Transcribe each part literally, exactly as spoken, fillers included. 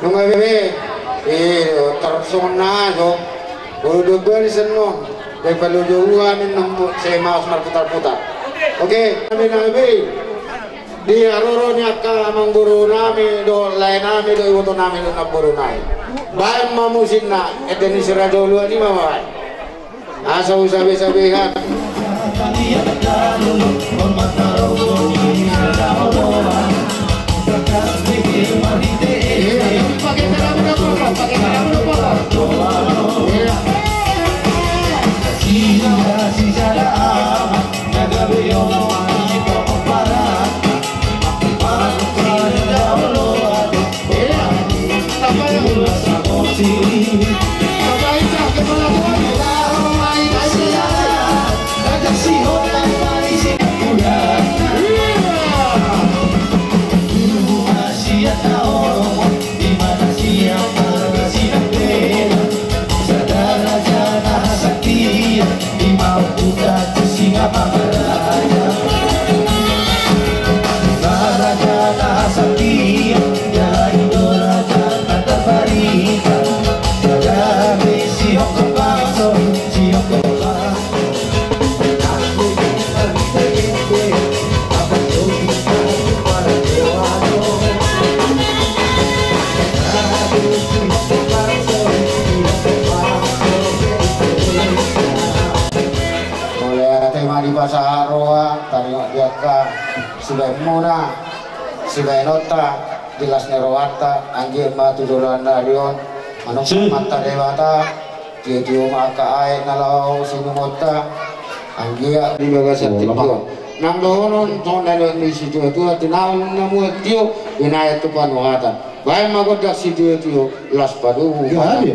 Nunga be, eh, tarsongon na jo. Bodo bari sennon. Daripada jo ua min nemu, saya malas marputar-putar. Oke, nabe-nabe. Di haroro ni angka amangboru nami, dohot lae nami, dohot iboto nami, dohot namboru nami. Baen ma musikna, ete ni si Raja Uluan i ma baen. Asa usabe-sabehan. Mauliate ma di pasahat roha, taringot di angka sibaenmuna, sibaenonta, di las ni rohanta, anggiat ma tu joloan ni ari on, manungkun ma Amanta Debata, tio-tio ma angka aek na laho sinumonta, anggiat di bagasan tingki on. Nang dohonon, songon na nidok ni situa-tua, tinaon na muat tio, binahen tu panuhatan. Baen ma gondang sitio-tio, las padomu. Ayo.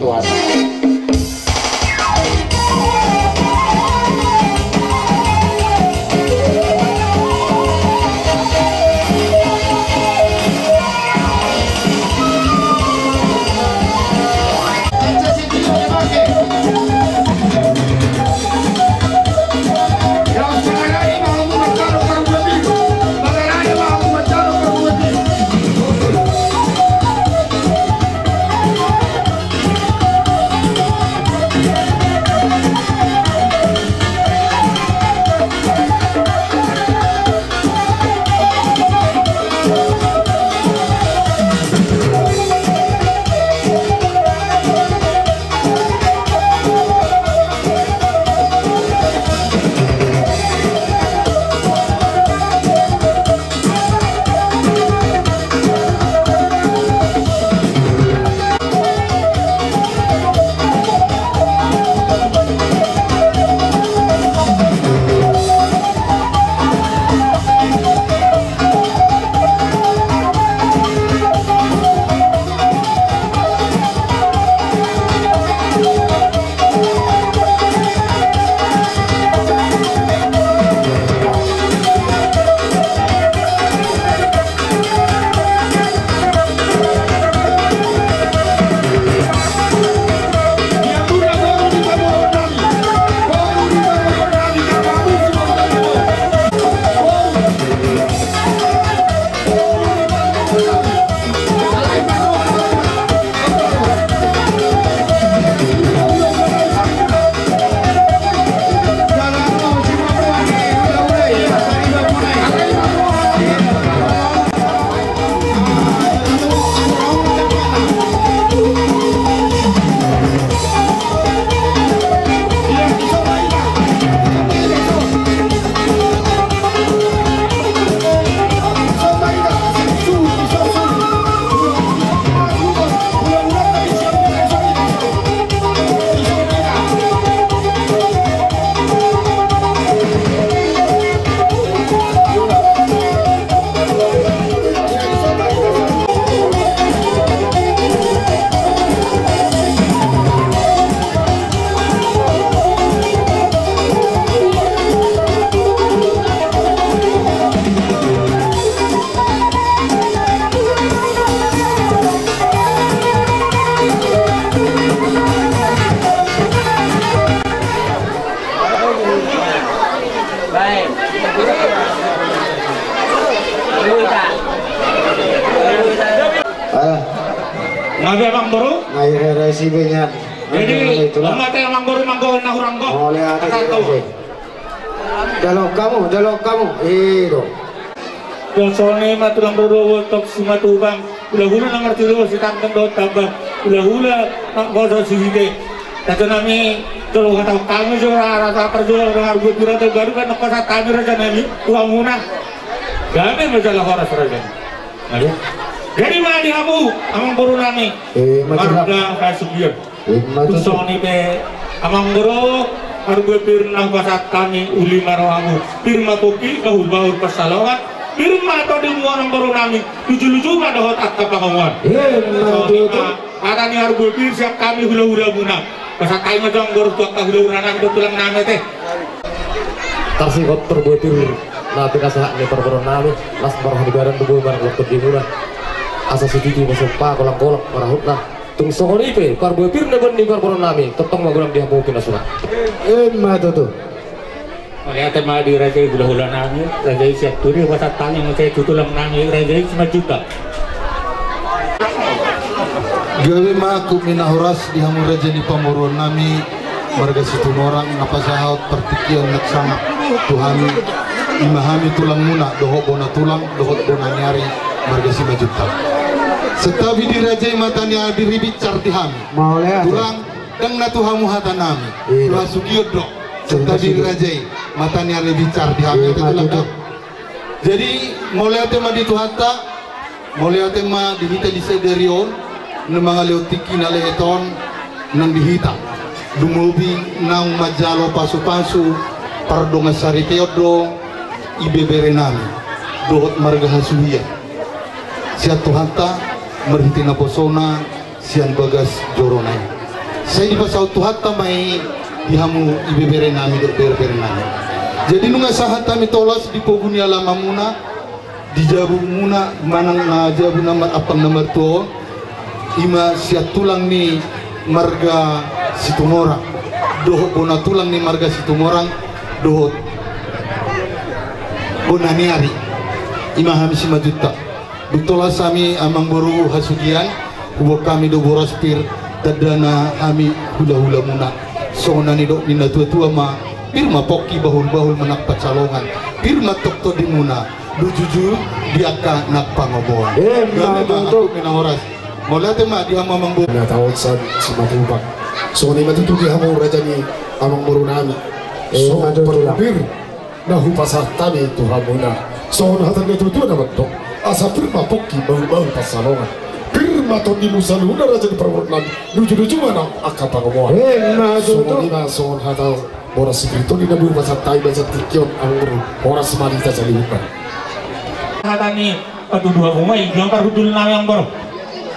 Oke, Amangboru. Jadi, itulah. Amangboru, Amangboru, na hurang kok. Mauliate. Jalo hamu, jalo hamu. Ido. Songon i ma tulang rorobot, tok simatupang, hulahula na martinodohon, sitangkang dohot tambang, hulahula na margoso sihite. Tato nami, tolu kata kami jo, rasa parjual dengan gue pira tu baru kan, nang pasahat hami raja nami tu hamuna. Gabe ma jala horas raja. Jadi ma di hamu, Amangboru nami. Marga Hasugian. Tung songon i pe, Amangboru, marbue pir na hupasahat hami, uli ma rohamu, pir ma pongki, bahul-bahul pansalongan, pir ma tondimu, Amangboru nami, luju-luju ma dohot angka pangomoan. Hata ni marbue pir sian hami hula-hulamuna. Pasahat hami ma jo, Amangboru, tu angka hula-hula nami dohot tulang nami ate. Tarsongon marbue pir na pinasahat ni parboru nami, las ma roha ni badan, tu boi ma nang tondimu, asa sititi ma sompa, golang-golang ma rohana. Tung songon i pe, parbue pir na baen ni parboru nami, tongtong ma godang di hamu pinasahat. Ima tutu. Mauliate ma di raja i, hula-hula nami, raja i sian Turi, pasahat hami ma jo tu tulang nami, raja i Simanjuntak. Gabe ma angkup ni na horas di hamu raja ni pamoruon nami, marga Situmorang, na pasahat partingkian na sangap tu hami, ima hami tulangmuna, dohot bona tulang, dohot bona ni ari, marga Simanjuntak. Santabi di raja i mata ni ari binsar di hami. Mauliate. Tulang, ndang na tu hamu hata nami. Iya. Tu hasugian do. Santabi di raja i mata ni ari binsar di hami. Iya, ate tulang, tutu. Jadi, mauliate ma di Tuhanta, mauliate ma di hita di sadari on, na mangalehon tingki na lehet on nang di hita. Lumobi naung manjalo pasu-pasu, pardongan saripeon do ibebere nami dohot marga Hasugian. Sian Tuhanta, marhite naposona, sian bagas jorona i. Sai dipasaut Tuhanta ma i di hamu ibebere nami dohot bere-bere nami. Jadi nunga sahat hami tolhas di pogu ni alamanmuna, di jabumuna, manang na jabu na mar-, ampang na martua on, ima sian tulang ni marga Situmorang, dohot bona tulang ni marga Situmorang, dohot bona ni ari, ima hami Simanjuntak. Dung tolhas hami, Amangboru Hasugian, huboan hami do boras pir, tandana hami hula-hulamuna. Songon na nidok ni natua-tua ma, pir ma pongki, bahul-bahul manang pansalongan, pir ma tongtong tondimuna, luju-luju di angka na pangomoan. Ima tutu. Gabe ma angkup ni na horas. Mauliate ma di hamu Amangboru. Na taon san Simatupang. Songon i ma tutu di hamu raja ni Amangboru nami. Ima tutu. Songon parbue pir na hupasahat hami tu hamuna, songon hata ni natua-tua na mandok, asa pir ma pongki, bahul-bahul pansalongan, pir ma tondimu saluhutna raja ni pamoruon nami, luju-luju ma nang angka pangomoan. Ima tutu. Songon i ma songon hata boras ni sipir tondi na boi hupasahat hami bagas tingki on, Amangboru, horas ma di hita saluhutna. Hata ni patuduhon hamu ma i, jolo parhundul nami, Amangboru.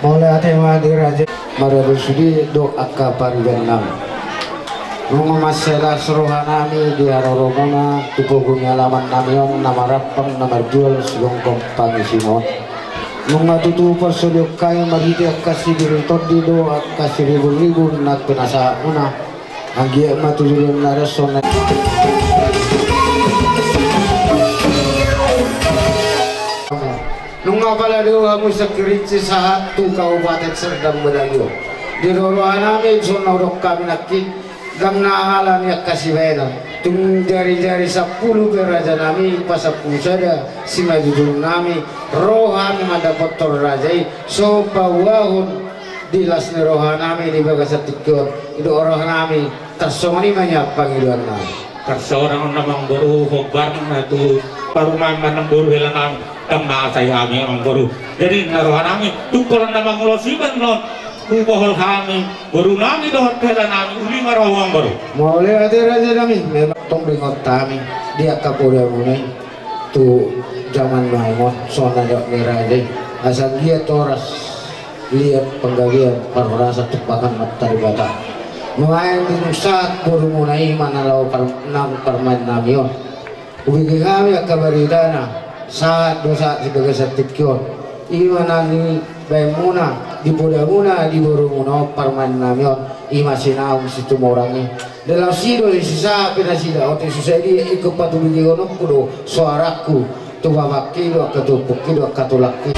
Mauliate ma di raja. Maradu sude do angka pariban nami. Nunga mansai las roha nami di haroromuna tu pogu ni alaman nami on na marampang na marjual sigonggom pangisina on. Nunga tutu parsolion hami marhite angka sipir tondi do angka siribur-ribur na pinasahatmuna. Anggiat ma tu joloan na ro songon na. Nunga pala do hamu sangkirinci sahat tu Kabupaten Serdang Bedagai on. Di roha nami songon na hudok hami nangkin, ndang na ala ni angka sibahenon. Tung jari-jari sampulu pe raja nami, pasampulu sada simanjujung nami, ro hami mandapothon raja i, so pauahon di las ni roha nami di bagasan tingki on, di roha nami, tarsongon i ma nian pangidoan nami. Tarsongon on ma Amangboru, hombar ma tu parumaen ma Amangboru hela nami, ndang na asai hami Amangboru. Jadi na roha nami, tung holan na mangulosi baenon, hubohol hami, boru nami dohot hela nami, uli ma roha Amangboru. Mauliate raja nami, memang tong diingot hami, di angka podamuna i, tu jaman na uli on, songon na nidok ni raja i, asa anggiat horas liat panggabean parhorasan tumpahon Amanta Debata. Nuaeng dung sahat borumuna i ma na laho par-, nang parumaen nami on. Hubege hami angka baritana, sahat do sahat di bagasan tingki on. I ma na nibaenmuna, di podamuna, di borumuna on parumaen nami on, i ma si Naung Situmorang i. Dalam sido i sisa pe nasida otik susa i di ikut patuduhononku do soarangku tu bapangki do angka tumpukki do angka tulangki.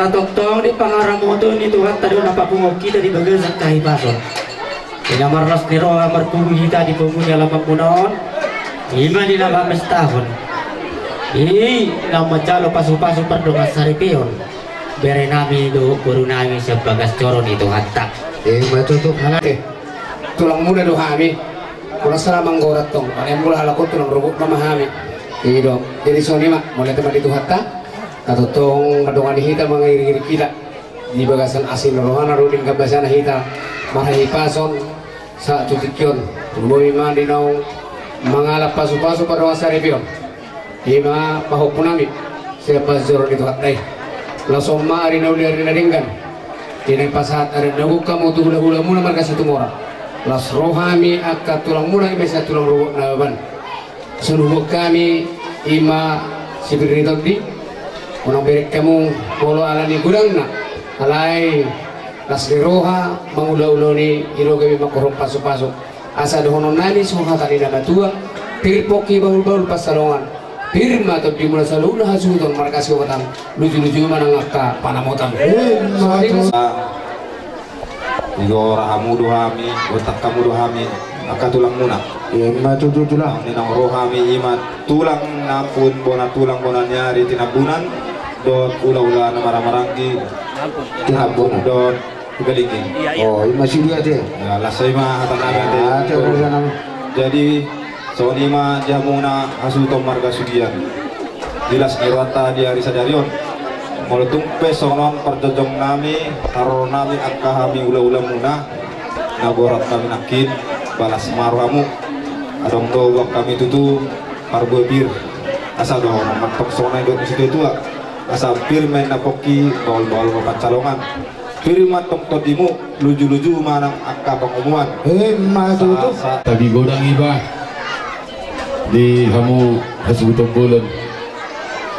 Tongtong di pangaramoton ni Tuhanta do na papungu hita di bagasan hahipason. Di na marlas ni roha marpungu hita di pungu ni alamanmuna on. Ima di na pamestahon i na manjalo pasupasu pardongansaripeon berenami dohot borunami sian bagas joro ni Tuhanta. Ima tutu. Alai tulangmuna do hami. Molo sala manggorat tong, alai molo halak on tulang rorobotna ma hami. I do. Jadi songon i ma, mauliate ma di Tuhanta. Na tongtong mandongani hita, mangiringiring hita di bagasan asi ni rohana dohot denggan basana hita marhahipason sahat tu tingki on. Boi ma di naung mangalap pasupasu pardongansaripeon. Ima pahompunami sian bagas joro ni Tuhanta i. Laos on ma ari na uli ari na denggan. Di na pasahat ari na gokhon hamu tu hulahulamuna marga Situmorang. Laos ro hami angka tulangmuna ima sian tulang rorobot Nababan. Songon huboan hami ima sipir ni tondi. Unang bereng hamu molo alani godangna. Alai las ni roha mangulaulaon i, i do gabe mangkorhon pasupasu. Asa dohononnami songon hata ni na matua: Pir pongki bahulbahul pansalongan, pir ma tondimuna saluhutna hasuhuton marga Siobatan, lujuluju ma nang angka panamotan. Ima tutu. Digora hamu do hami, gontak hamu do hami, angka tulangmuna. Ima tutu tulang. Naung ro hami ima tulang na pun bona tulang bona ni ari Tinambunan, dohot hulahula na marhahamaranggi Tinambunan dohot Sigalingging. O, ima sude ate. Las i ma hatanami ate. Jadi songon i ma di hamuna hasuhuton marga Sugian. Di las ni rohanta di ari sadari on. Molo tung pe songon on parjongjong nami, haroro nami angka hami hulahula muna, na gorat hami nangkin, balas ma rohamu. Adong do huboan hami tutu parbue pir. Asa dohonon ma tong songon na nidok ni situatua. Asa pir ma inna pongki, bahulbahul ma pansalongan. Pir ma tong tondimu, lujuluju ma nang angka pangomoan. Ima tutu. Tabi godang iba di hamu hasuhuton bolon.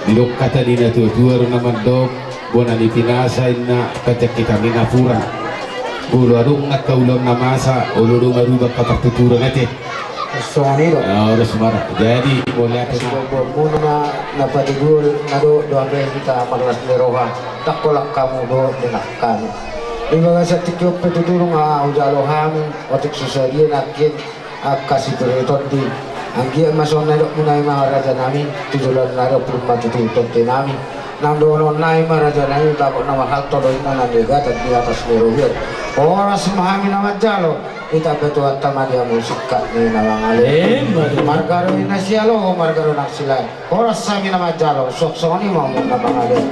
Didok hata ni natuatua do na mandok: Bona ni pinasa inna, pancang hita ni napuran. Molo adong angka ulaon na masa, olo do marubah angka partuturan ate. Songon i do. Jadi mauliate ma. Siboanboanmuna na patuduhon na dohot do hape hita marlas ni roha, ndang holan hamu dohot denang hami. Di bagasan tingki on pe tutu nunga hujalo hami otik so sadia nangkin angka sipir ni tondi. Anggiat ma songon na nidokmuna i ma rajanami, tu joloan ni ari on pir ma tutu tontinami. Nang dohononnami ma rajanami, bagot na marhalto do inna na niagatan di atas ni robean. Horas ma hami na manjalo, ditambai Tuhanta ma di hamu singkat ni na mangalean. Ima tutu. Marga do inna sialoho, marga do nang silaen. Horas hami na manjalo, suang songon i ma hamu na mangalean.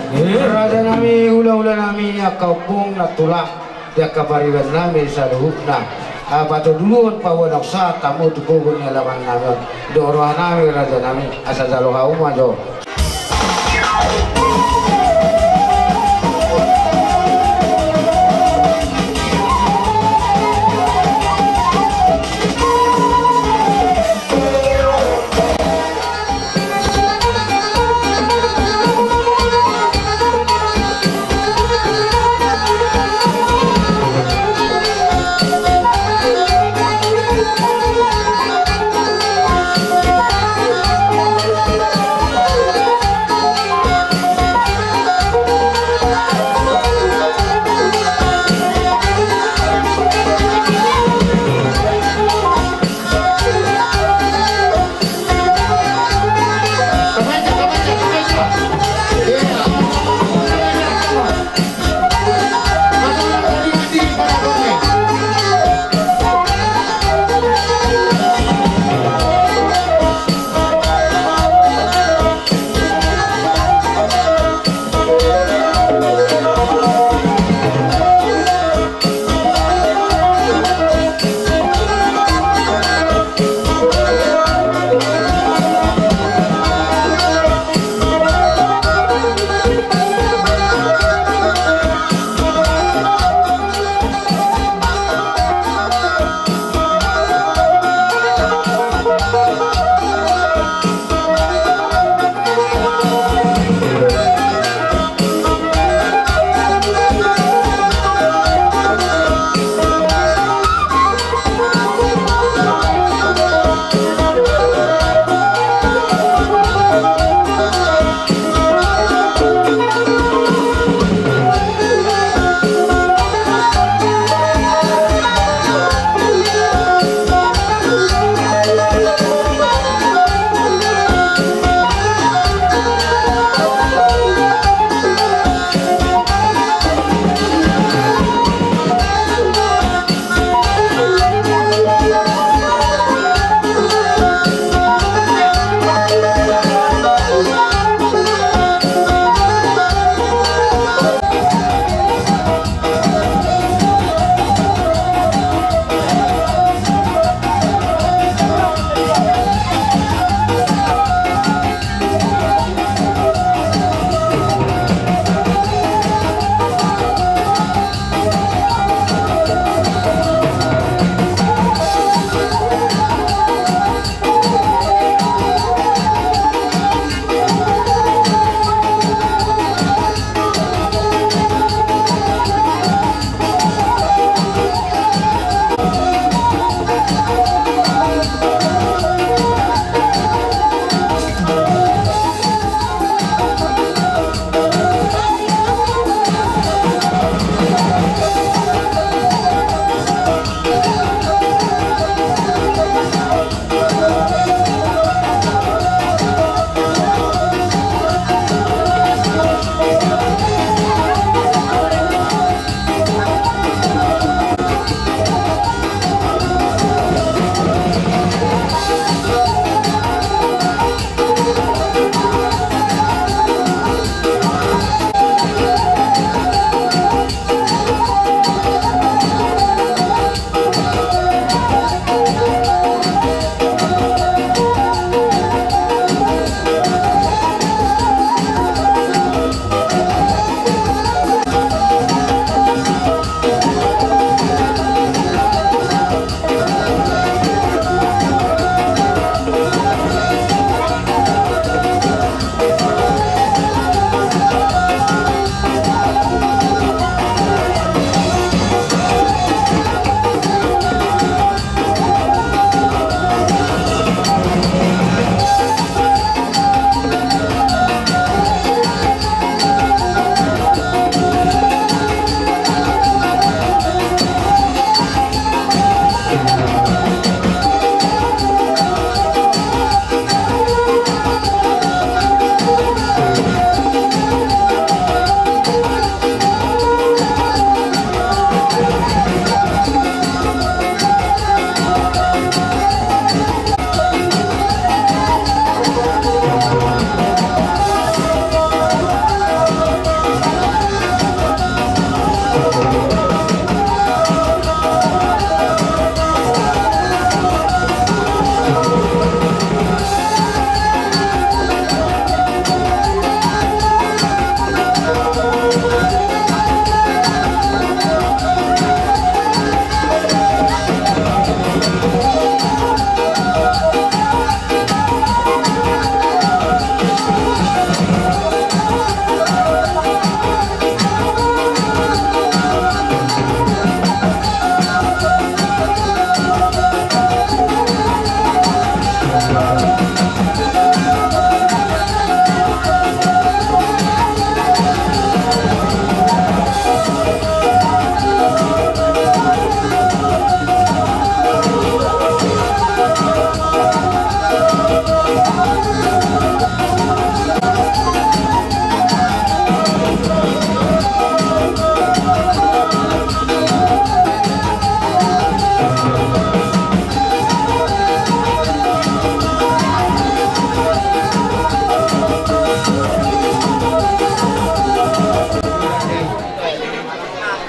Rajanami, hulahulanami, angka ompung na tulang, di angka pariban nami saluhutna. Patoluhon paboa naung sahat hamu tu gogo ni alaman nami on. Dok roha nami, rajanami, asa jalo hamu ma jo.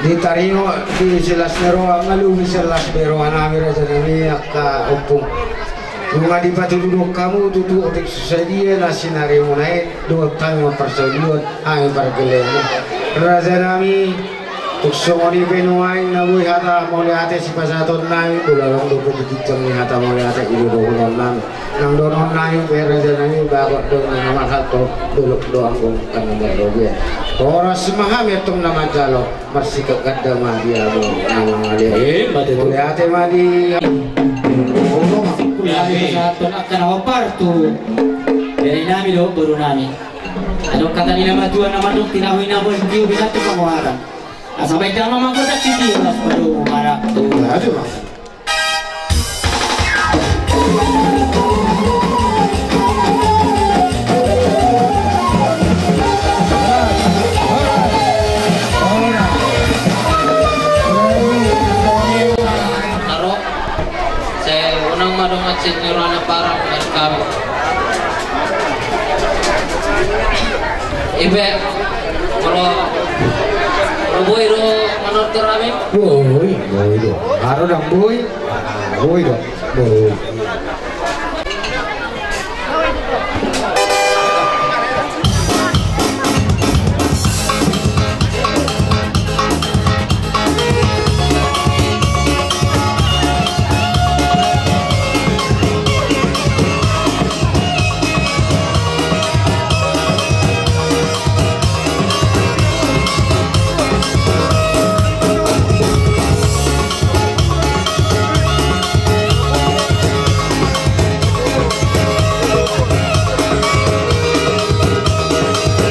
Di taringot di silas ni roha, nga luhut silas be roha nami, raja nami, angka ompung. Nunga dipatuduhon hamu tutu otik susa dia na sinarimuna i, dohot hami ma parsaulian, hami pargellengan. Raja nami, tung songon i pe nuaeng na boi hata mauliate sipasahaton nami, molo adong dope di ginjang ni hata mauliate i do dohonon nami. Nang dohonon nami pe raja nami, bagot do na marhalto, dolok do anggo angka na marrobean. Horas ma hami antong na manjalo, marsikap ganda ma di hamu na mangalean. Eh, mate tu. Mauliate ma di. Pasahathon angka na hombar tu bere nami dohot boru nami. Adong hata ni na matua na mandok, tinahu i na boi tio bisa tu pamoaran. Asa baen damang ma godang sitiruas padomu marangkup. Aduh. Taro, sai unang ma dongan senior anak parang main kami. Ipe, molo, molo boi do manortor hami? Boi, boi do. Aro dang boi. Boi do. Boi.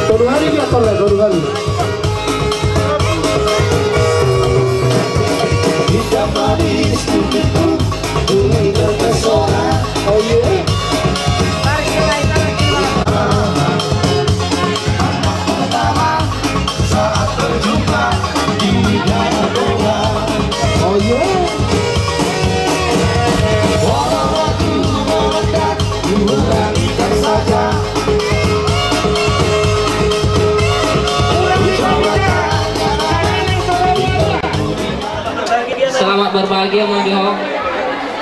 Tolu hali dia, tolu, tolu hali. Selamat berbahagia ma di ho.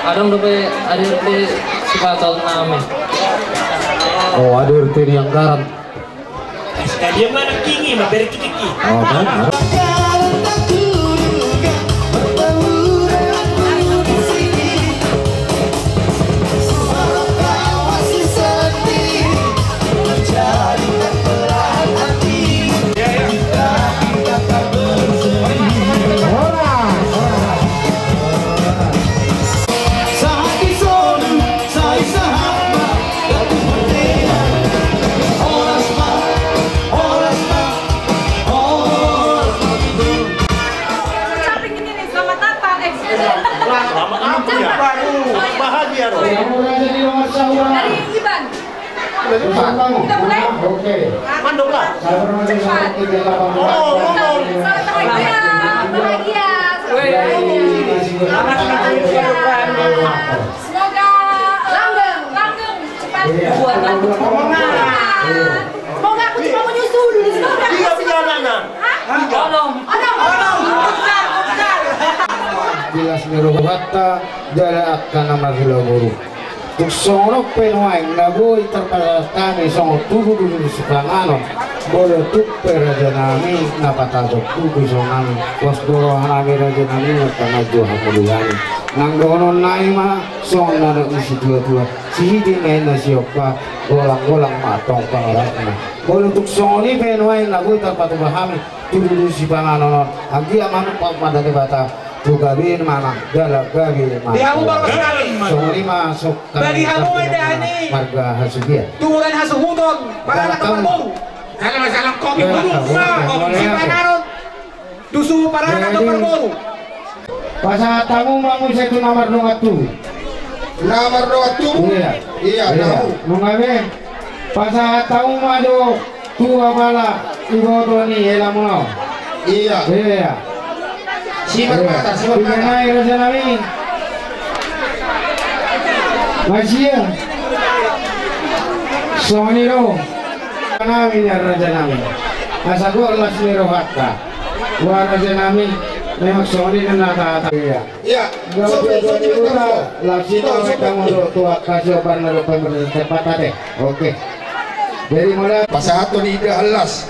Adong dope A D R T sipasahaton nami. Oh, A D R T di anggaran. Dia mana kini ma beri kiki. Oh, kan? Ucapin ini nih, selamat apa? Eh, selamat apa ya? Baru, bahagia dong. Dari Iban. Kita mulai? Oke. Mandok lah. Cepat. Ngomong, ngomong. Selamat bahagia. Bahagia. Selamat bahagia. Semoga, eh, langgeng. Langgeng. Cepat. Iya. Buat langgeng. Semoga aku cuma menyusul. Semoga. Tiga, tiga anak, anak. Hah? Tiga. Onom. Onom. Onom. Futsal, futsal. Silas ni rohanta, jala angka na marhula boru. Tung songon on pe nuaeng na boi tarpasahat hami songon tudutudu ni sipanganon. Molo tung pe raja nami na patazon tubu songon hami. Pos do roha nami raja nami marpangan jo hamulian. Nang dohonon nami ma songon na dok ni situatua. Sihite ma inna siompa, golanggolang ma antong pangarahutna. Molo tung songon i pe nuaeng na boi tarpatupa hami tudutudu sipanganon on. Anggiat manumpak ma Debata. Tu gabe ma, jala gabe ma. Di hamu bagas nami. Songon i ma sokka bagi hamu eda ni marga Hasugian. Tuburan hasuhuton, paranak tu parboru. Salam, salam, kopi. Salam, salam, kopi. Sipanaron. Dusu paranak tu parboru. Pasahat hamu ma muse tu na mardongan tubu. Na mardongan tubu. Iya. Iya, iya. Nunga be. Pasahat hamu ma jo tu apala iboto ni hela muna on. Iya. Iya. Sibar mata, sibar mata. Raja nami. Masih ya. Songon i do. Nami ya raja nami. Asa gok las ni rohanta. Wah raja nami. Memang songon i na tata. Iya. Iya. Sobi, sobi, sobi. Las i tu angka molo tu angka siobar na dope merdeka cepat ate. Oke. Jadi molo pasahathon indahan las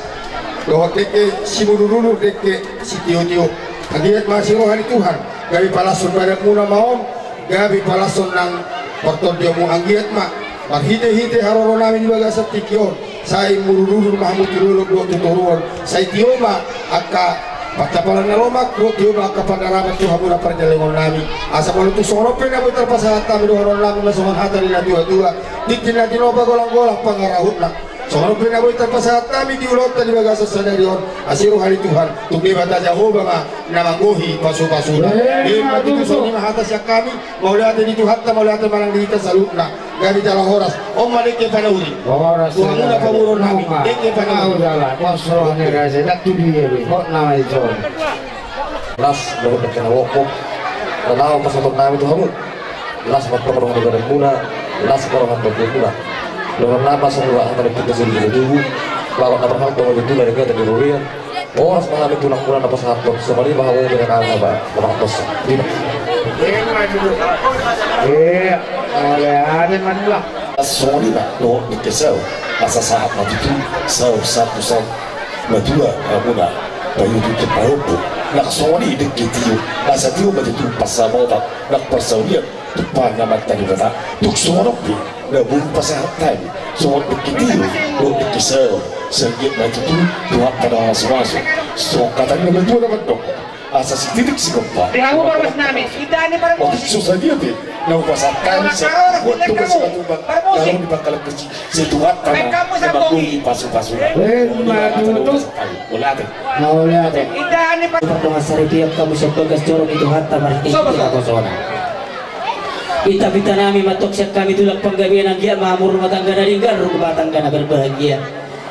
dohot dengke simudurudur dengke sitiotio. Anggiat ma siroha ni Tuhan gabe palashon badanmuna ma on, gabe palashon nang partondionmu. Anggiat ma marhitehite haroro nami di bagasan tingki on. Sai mudurudur ma hamu tu dolok dohot tu toruan. Sai tio ma angka pancapalan na lomak dohot tio ma angka pandaraman tu hamuna parjalengon nami. Asa molo tung songon on pe na boi tarpasahat hami dohonon nami ma songon hata ni na tuatua. Tintin na tinopa golanggolang pangarahutna. Songon on pe na boi tarpasahat hami di ulaonta di bagasan sadari on. Asi roha ni Tuhan. Tung Debata Jahowa ma na manggohi pasupasuna. Emma tutu. Songon i ma hata sian hami. Mauliate di Tuhanta, mauliate ma nang di hita saluhutna. Gabe jala horas. On ma dengke panauli. Horas. Tu hamuna pamoruon nami. Dengke panauli. Las dohot dengke na wokok. Las ma pasahaton nami tu hamu. Las ma pasahaton nami tu hamu. Las ma pasahaton nami tu hamu. Las ma pasahaton nami tu hamu. Las ma pasahaton nami tu hamu. Las ma pasahaton nami tu hamu. Las ma pasahaton nami tu hamu. Las ma pasahaton nami tu hamu. Horas ma hami tulang muna na pasahathon, songon i ma hamu bere nami na pasahathon. Songon i ma. Iya, mauliate ma tulang. Songon i ma dohot dengke saur, asa sahat ma tutu saur, sahat tu saur. Matua hamuna, paihutihut pahompu. Nang songon i dengke tio, asa tio ma tutu pansamotan, nang parsaulian. Tung pangamanta ni Debata, tung songon on pe na boi pasahat hami, songon dengke tio dohot dengke saur, sai anggiat ma tutu Tuhanta na mamasumasu. Songon hata ni natuatua na mandok, asa sititik sigompa. Di hamu parmusik nami, indahan ni parmusik. Otik so sadia pe na hupasahat hami, sai hubuat do ma sipatupa na ro di pangkalan besi. Sai Tuhanta ma na manggohi pasupasuna. Emma tutu. Mauliate. Mauliate. Pardongan saripeon hamu sian bagas joro ni Tuhanta marhitehite hapusona. Pintapinta nami ma antong sian hami tulang Panggabean, anggiat ma hamu rumah tangga na denggan, rumah tangga na berbahagia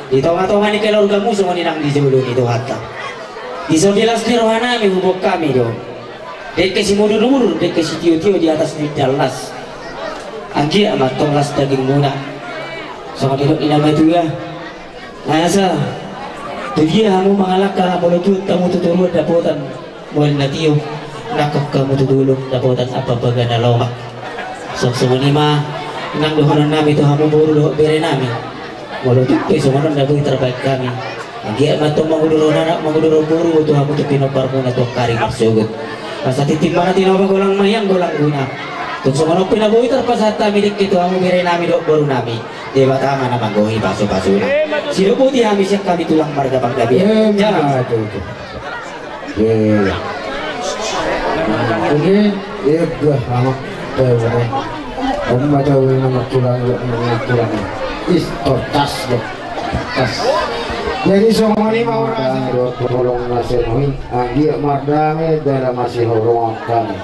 di tongatonga ni keluargamu songon i nang di jolo ni Tuhanta. Dison di las ni roha nami huboan hami do. Dengke simudurudur, dengke sitiotio di atas ni indahan las. Anggiat ma antong las dagingmuna. Songon nidok ni na matua. Asa tu dia hamu mangalangka molo tung hamu tu toruan dapotan mual na tio, nangkok hamu tu dolok dapotan ampapaga na lomak. Songon i ma nang dohonon nami tu hamu boru dohot bere nami. Molo tung pe songon on na boi tarbahen hami, anggiat ma antong mangudurhon anak, mangudurhon boru tu hamu tu pinomparmuna tu angka ari marsogot. Asa tintin ma na tinopa, golang ma hian golang guna. Tung songon on pe na boi tarpasahat hami dengke tu hamu bere nami dohot boru nami, Debata ma na manggohi pasupasuna. Sidok boti hami sian hami tulang marga Panggabean. Emma tutu. Iya, iya, iya. Oke, iya, gua lama. Tahu, tahu. Om ma tahu nama tulang, nama tulang. Is, tortas, tortas. Jadi songon i ma ora. Dohot holong na sian hami, anggiat mardame jala masihaholongan hami.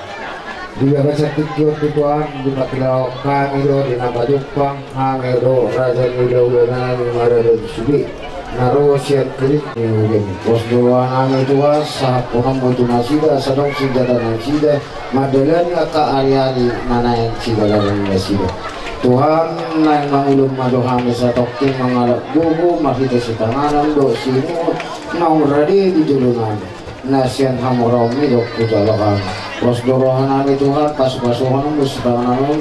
Di bagasan tingki on tu Tuhan, dipakilahon hami do di na pajumpang. Hami do raja ni hulahula nami marga Subi na ro sian Tirik ni Ujung. Pos do roha nami Tuhan, sahat hamu tu nasida, asa adong sinjata nasida mandalani angka ariari na naeng sidalanannasida. Tuhan, naeng mangulon ma jo hami satongkin mangalap gogo marhite sipanganon dohot siinumon naung rade di jolo nami. Na sian hamoraonmi do hujalo hami. Pos do roha nami Tuhan, pasupasuhon ma sipanganon.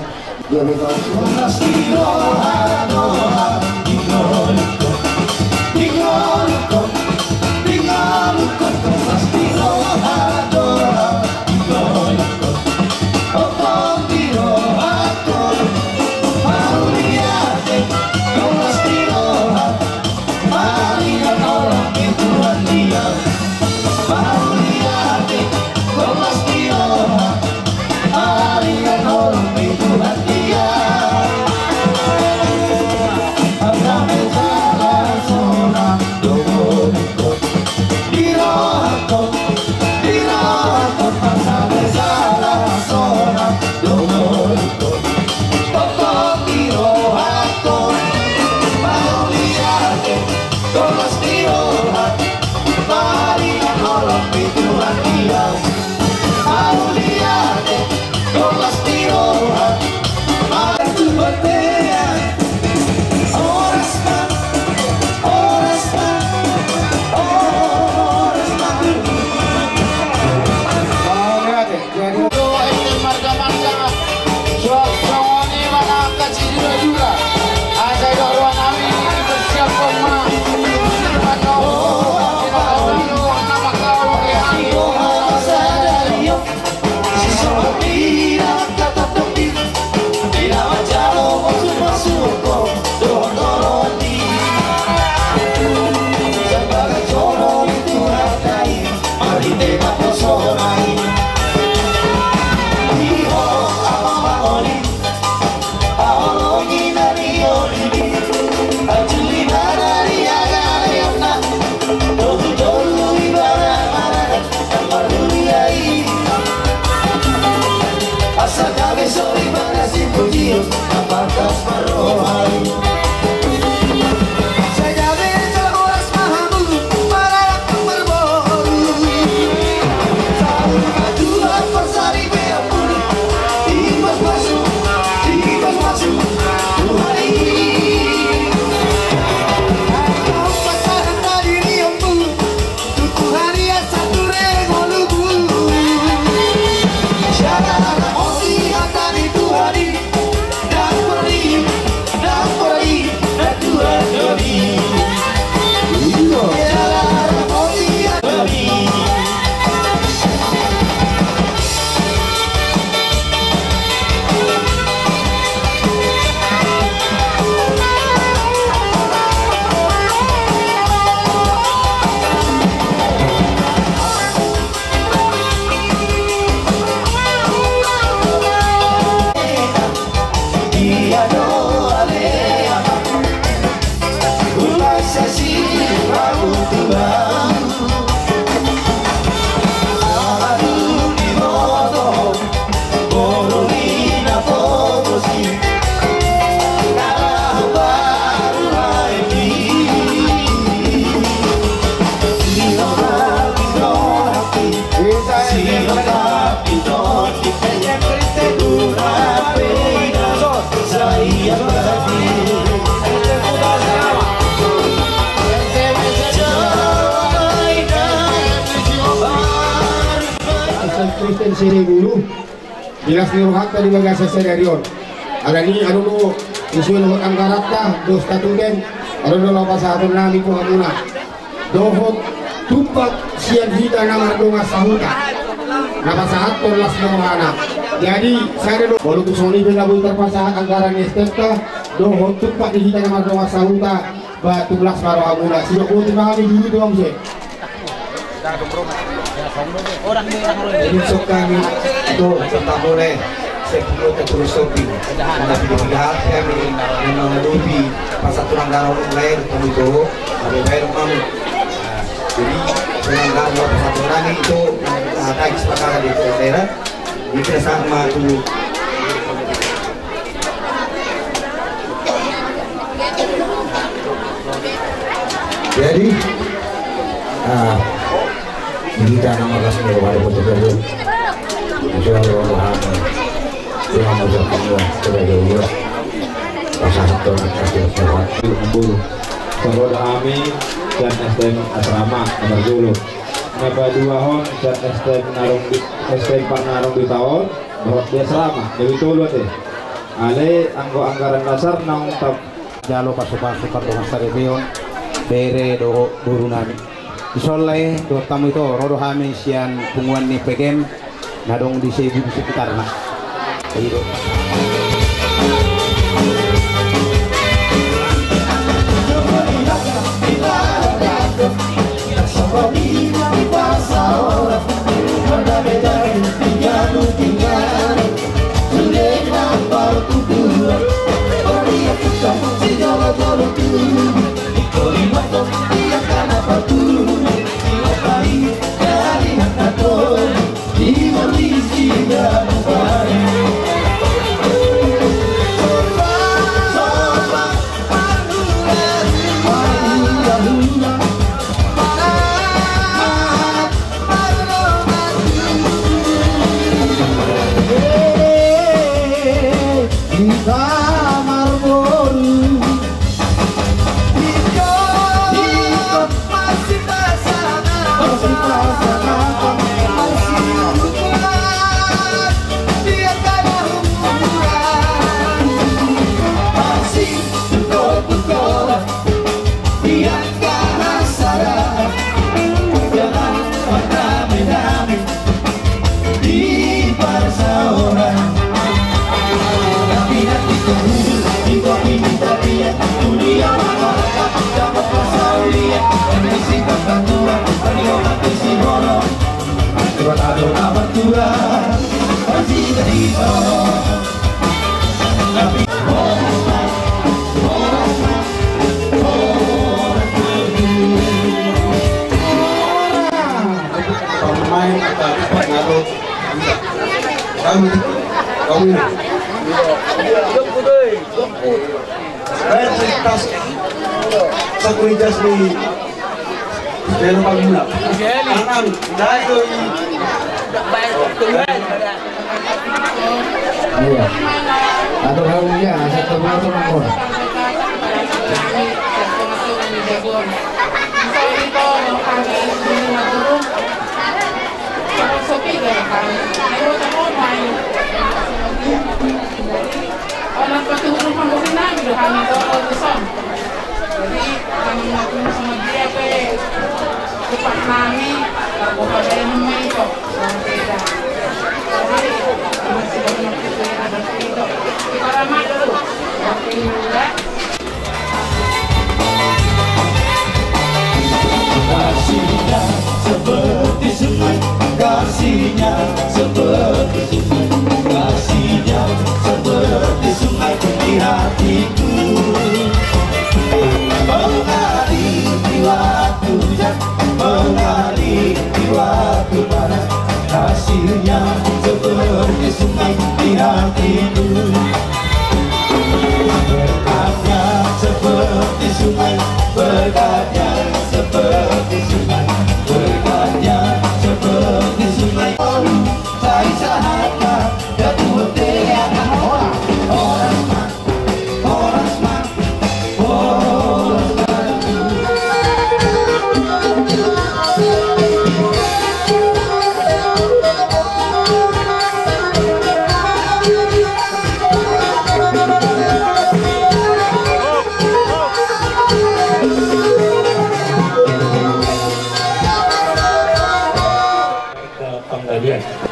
Sini dulu, di las ni rohanta di bagasan sadari on. Alani adong do, sesuai dohot anggaranta, dos statuten, adong do laho pasahaton nami tu hamuna. Dohot tumpak sian hita na mardongan sahuta. Na pasahathon las ni rohana. Jadi, sada do, walaupun songon i pe na boi tarpasahat anggaran ni STM-ta, dohot tumpak di hita na mardongan sahuta, ba tung las ma rohamuna. Sidok botima hami dulu tu hamu muse. Jadi songon hami tu, serta boleh, sepuluh ke terus sopi. Tapi di pihak kami, memang lebih pasal tulang garong lain, kami tu, kami bayar mamu. Jadi, tulang garong pasal tulang itu, ada kesepakatan di daerah, di kerjasama dulu. Jadi, ah, di tanah malas ni roha ada bocor-bocor. Bocor roha apa? Cuma bocor kedua, sudah jauh. Pasahat tu anak kecil sehat. Bulu. Saudara kami dan STM asrama nomor dulu. Na paduahon dan STM Narung di, STM Parnarung di taon, berot di asrama, dari tolu ate. Ale, anggo anggaran dasar naung tap. Jalo pasu-pasu pardongan saripeon, bere dohot boru nami. Insyaallah, dohot hamu ito, ro do hami sian punguan ni PGM, na adong di Sebu di sekitarna. Ido. Pemain atau pengaruh. Kami, kami. Baik, tas. Satu jas di Bela Paguna. Anang, dai doi. Iya. Atur haluya, satu motor mangkon. Jadi, onan patuhur panggohi nami do hami do dison. Jadi, kami ngaku sama dia pe, cepat nami, kalau mau pada yang main kok. Kasihnya seperti sungai, kasihnya seperti sungai, kasihnya seperti sungai di hatiku. Mengalir di waktu siang, mengalir di waktu malam, kasihnya seperti sungai di hatiku. Berkatnya seperti sungai, berkatnya seperti sungai, berkatnya seperti sungai. Sai sahat ma, ya Tuhan, ya Tuhan.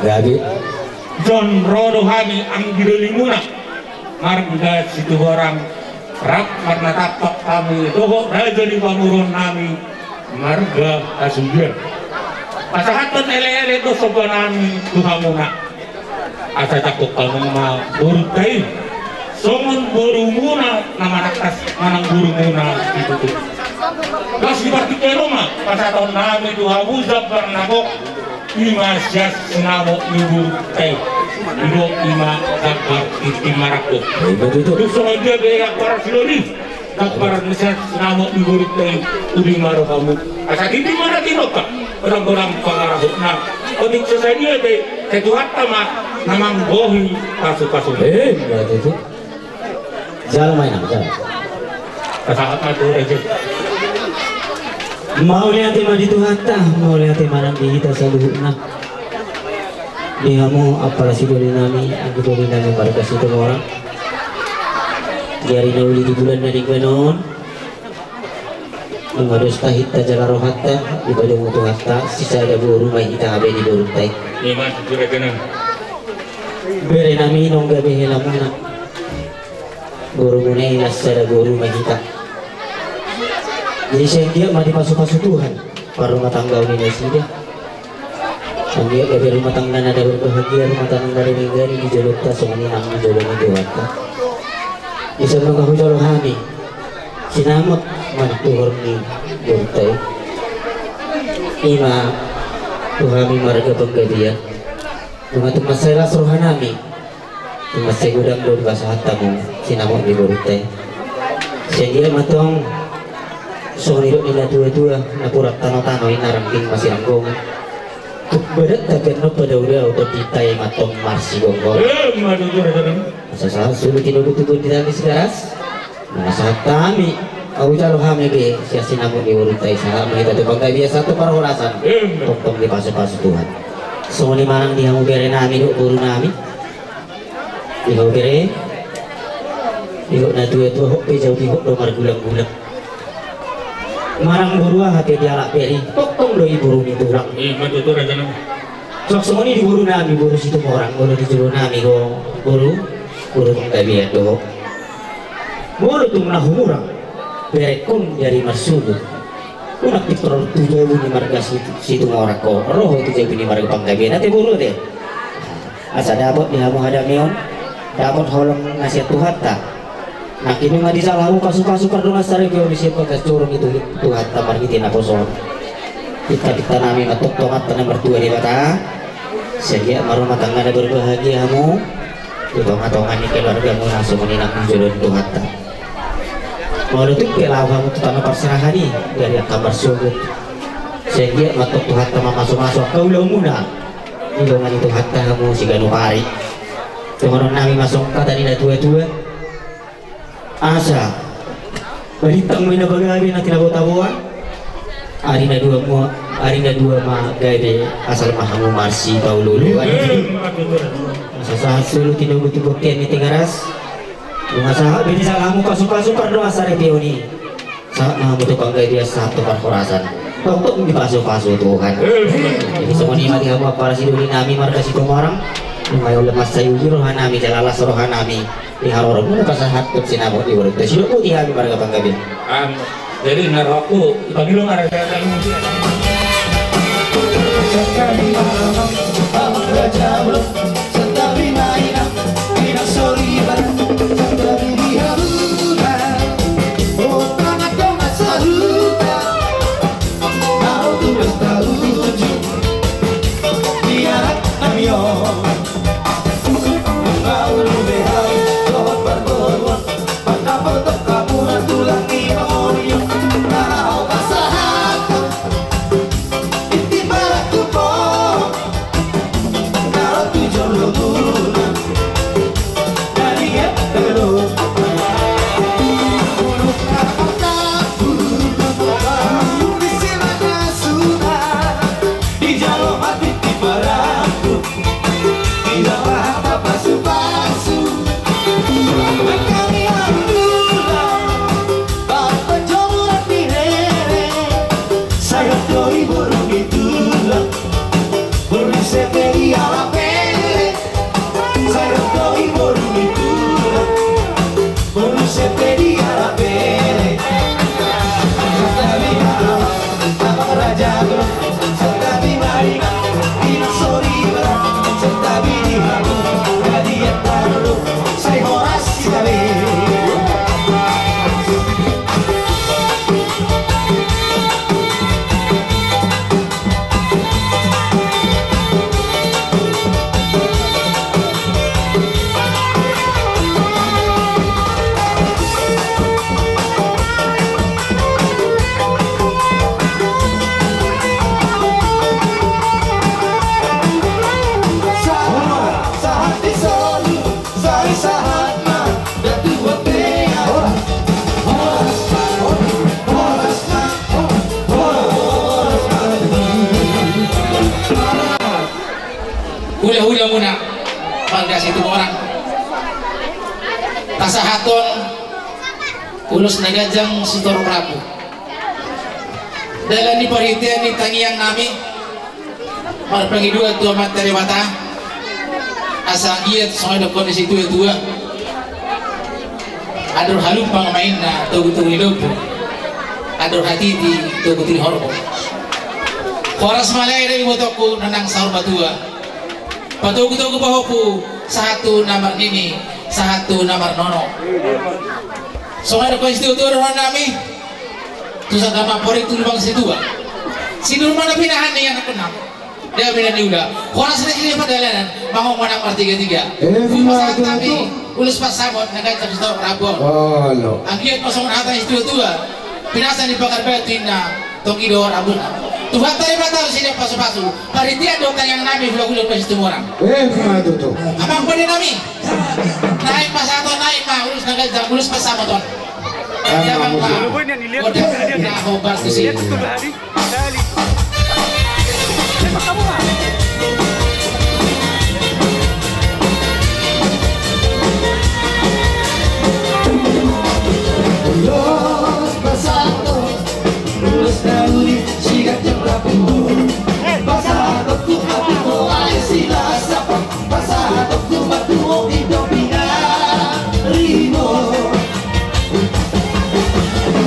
Gabe. Songon ro do hami anggi dolimuna marga Situmorang, rap marnatampak hami dohot raja ni pamoruon nami marga Hasugian. Pasahathon eleele dohot somba nami tu hamuna. Asa tangkok hamu ma borunta i songon borumuna na manangkas manang borumuna situtu. Laos di partingkian on ma pasahathon nami tu hamu jambar na gok, i ma sian sinamot ni borunta i. Didok i ma jambar tintin marangkup. Ima tutu. Tung songon dia be angka parasidohot i, jambar na sian sinamot ni borunta i, uli ma rohamu. Asa tintin ma na tinonta, godang-godang pangarahutna. Otik so sadia be, sai Tuhanta ma na manggohi pasu-pasu. Ima tutu. Jalo ma, Inang, jalo. Pasahat ma tu raja. Mauliate ma di Tuhanta, mauliate ma nang di hita saluhutna. Di hamu angka parasidohot nami, anggi dolimuna marga Situmorang. Di ari na uli di bulan na denggan on, nunga dos tahit tajalo rohanta, dipadomu Tuhanta, sisada boru ma hita gabe di borunta i. Ima tutu raja nami. Bere nami, nunga gabe helamuna. Borumuna i na sada boru ma hita. Jadi sai anggiat ma dipasu-pasu Tuhan parrumatanggaon ni nasida. Sai anggiat gabe rumah tangga na berbahagia, rumah tangga na denggan di jolonta songon i nang di jolo ni Tuhanta. Di son nunga hujalo hami sinamot manang tuhor ni borunta i. Ima tu hami marga Panggabean. Nunga tung mansai las roha nami. Tung mansai godang do dipasahat hamu sinamot ni borunta i. Sai anggiat ma tong songon nidok ni natua-tua, napuran tano-tano i na rangging masiranggongan. Tung badan tagan no padao-dao, tondinta i ma tong marsigomgoman. Ima tutu raja nami. Asa sahat solu tinogu tu gondang ni Tigaras. Nunga sahat hami, hujalo hami be sian sinamot ni borunta i, sahat ma hita tu panggabean, sahat tu parhorasan. Ima. Tongtong dipasu-pasu Tuhan. Songon i ma nang di hamu bere nami dohot boru nami. Di hamu bere, didok natua-tua, hot pe jau dihot do margulang-gulang. Manang boru aha pe dialap bere i, tongtong do i boru ni tulang. Ima tutu raja nami. Suang songon i di boru nami, boru Situmorang, molo di jolo nami do boru, boru Panggabean do. Molo tung na humurang berengkon di ari marsogot, unang pintor tu jabu ni marga Situ-, Situmorang ho, ro ho tu jabu ni marga Panggabean, ate boru ate. Asa dapot di hamu hadameon, dapot holong na sian Tuhanta. Nangkin nunga dijalo hamu pasu-pasu pardongansaripeon sian bagas joro ni Tuhanta marhite naposo on. Pinta-pinta nami ma tongtonganta na martua Debata. Sai anggiat ma rumah tangga na berbahagia hamu di tonga-tonga ni keluargamuna songon i nang di jolo ni Tuhanta. Molo tung pe laho hamu tu tano parserahan i, di ari angka marsogot, sai anggiat ma tong Tuhanta mamasu-masu angka ulaonmuna. Dilongan ni Tuhanta hamu siganup ari. Dohonon nami ma songon hata ni natua-tua. Asa balintang ma i na pagabe na tinabo-taboan. Ari na dua ma, ari na dua ma gabe, asal ma hamu marsipaolo-oloan. Asa sahat solu tinogu tu bontean ni Tigaras. Nunga sahat be dijalo hamu pasu-pasu pardongansaripeon i. Sahat ma hamu tu panggabean, sahat tu parhorasan. Tongtong dipasu-pasu Tuhan. Jadi songon i ma di hamu angka parasidohot nami marga Situmorang. Nunga olo mansai uju roha nami jala las roha nami di haroromuna pasahathon sinamot ni borunta i. Sidok boti hami marga Panggabean. Jadi na rohangku, pangilo ma raja. Pasahathon ulos na ganjang sitorop rambu. Dalan ni parhitean ni tangiang nami marpangidoan tu Amanta Debata, asa anggiat songon na didok ni situa-tua: Andor halumpang ma inna togu-togu ni lombu, andor hatiti togu-togu ni horbo. Horas ma ale ibotongku na naeng saur matua. Patogu-togu pahompu, sahat tu na marnini, sahat tu na marnono. Songon na didok ni situa-tua dohonon nami: Tu sanggar ma amporik tu lubang situa. Sinur ma na pinahan ni anakkonna, dame na niula. Horas ma di pardalanan, mangomon nang martiga-tiga. Emma tutu. Pasahat nami ulos pansamot na ganjang sitorop rambu. Olo. Anggiat ma songon hata ni situa-tua: Pinasa ni pagar batu inna, tonggi do rambu. Tuhanta Debata do sian pasu-pasu, parhitean do tangiang nami, hula-hula do Situmorang. Emma tutu. Amang pande nami, naeng pasahaton nami ma ulos na ganjang, ulos pansamot on. Emma tutu. Godang na hombar tusi. Ulos pansamot, ulos na uli siganjang rambu. Pasahatonku ma tu ho ale Silasap, pasahatonku ma tu ho Indopi na ribot.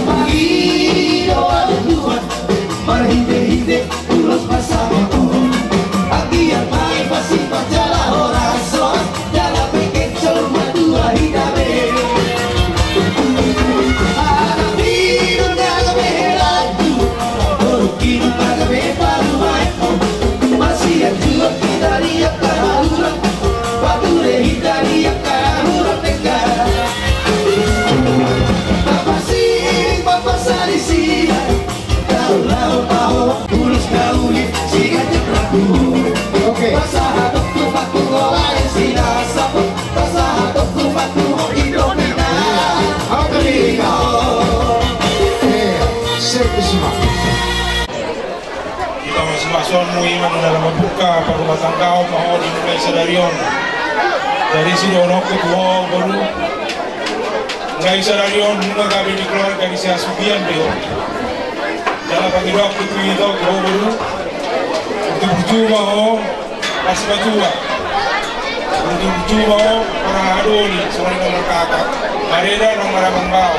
Mangido ale Tuhan, marhite-hite ulos pansamot on, anggiat ma i pasimbar jala horas on, jala pe kencor ma tutu hita be. Anak ni dona gabe helanju, boru ni dona gabe parumaenmu, marsianjuan hita di angka na hurang, pature hita di angka na hurang denggan. Apa sih, apa salisia? Laho, laho, laho, ulos na uli siganjang rambu. Oke. Pasahatonku ma tu ho ale Silasap, pasahatonku ma tu ho Indopi na ribot. Oke. Eh, siap, siap. Di pamasu-masuonmu i ma na dalan mambuka parumatanggaon ma ho di mulai sadari on. Jadi sidohononku tu ho boru, nunga sadari on nunga gabe di keluarga ni si Hasugian be ho. Jala pangidoanku tu ito tu ho boru, burju-burju ma ho marsimatua. Burju-burju ma ho marhaha doli songon i na markaka, mareda na maramang bao.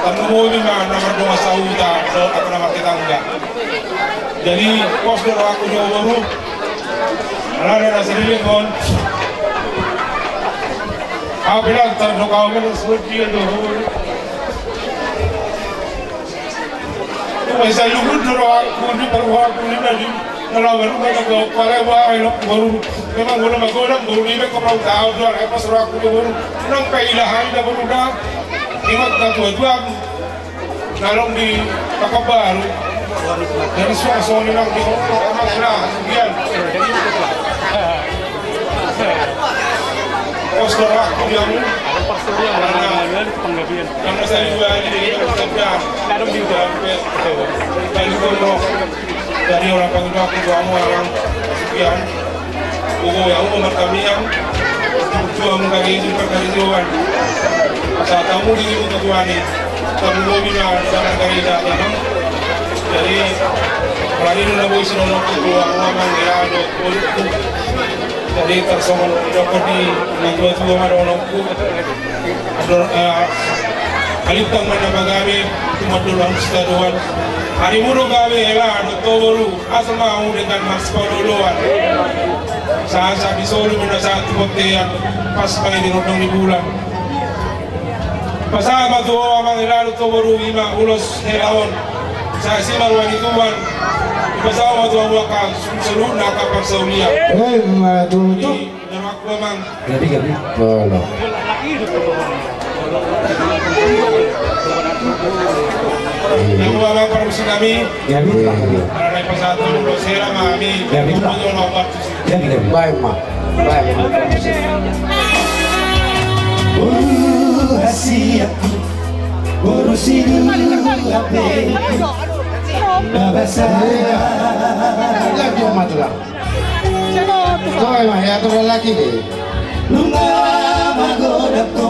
Tarlumobi ma na mardongan sahuta dohot angka na martetangga. Jadi pos do rohangku di ho boru. Alana na saleleng on, au pe ndang tardok au ma na sadia do ho boru. Cuma sai luhut do rohangku di parrohangku di na di na laho marumah tangga, pala baen ho boru. Memang molo magodang boru, di baen ho ma taon do, ai pos rohangku di ho boru. Nang pe ilahan da boru da, ingot na tua-tuamu na adong di Pekanbaru. Jadi suang songon i nang di Pekanbaru, Hasugian. Pos do rohangku di hamu. Karena nang na sai dua di Pekanbaru. Jadi orang pangidoanku tu hamu, amang Hasugian. Gogo hamu martangiang, tua-tua hamu gabe di parkarejoan. Asa tamu di hamu tu Tuhan i, tamu lobi na di parkarejoan. Jadi, berani na boi sidohononku tu hamu, amang, ya, do, do. Jadi tarsongon didok ni na tua-tua ma dohononku. Andor, eh, alintang ma na pagabe tumandangkon sitadoan. Arimu do gabe hela dohot ho boru, asa ma hamu denggan marsipaolo-oloan. Sahat-sahat ni solu ma na sahat tu bontean, pas ma i di rondang ni bulan. Pasahat ma tu ho amang hela dohot ho boru, i ma ulos hela on. Sahat ma roha ni Tuhan. Pasahat ma tu hamu angka solu na angka parsaulian. Emma tutu. Gabe, gabe. Olo. Gabe. Gabe. Gabe, gabe. Baen ma. Baen ma. Boru hasianku, boru siduape, na basa. Gabe ma tulang. Toe ma, ya, tulang laki deh. Nunga magodang ho.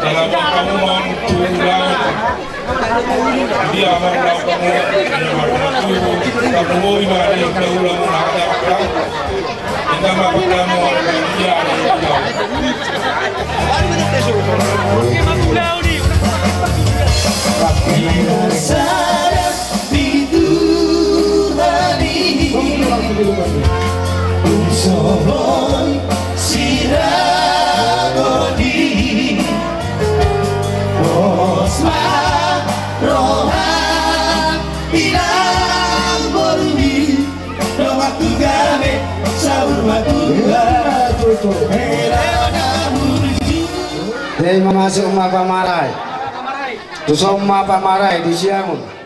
Dalam kamu mampu lawan. Dia mau lawan kamu. Kamu mau ibadah kamu lawan. Kita mau kamu. Dia ada. Di Tuhan i, tung so boi siragot i, pos ma roha i nang boru i, dongan tu gabe saur matua. Hera na burju. Jadi masuk ma pamarai. Tu son ma pamarai di Siangun.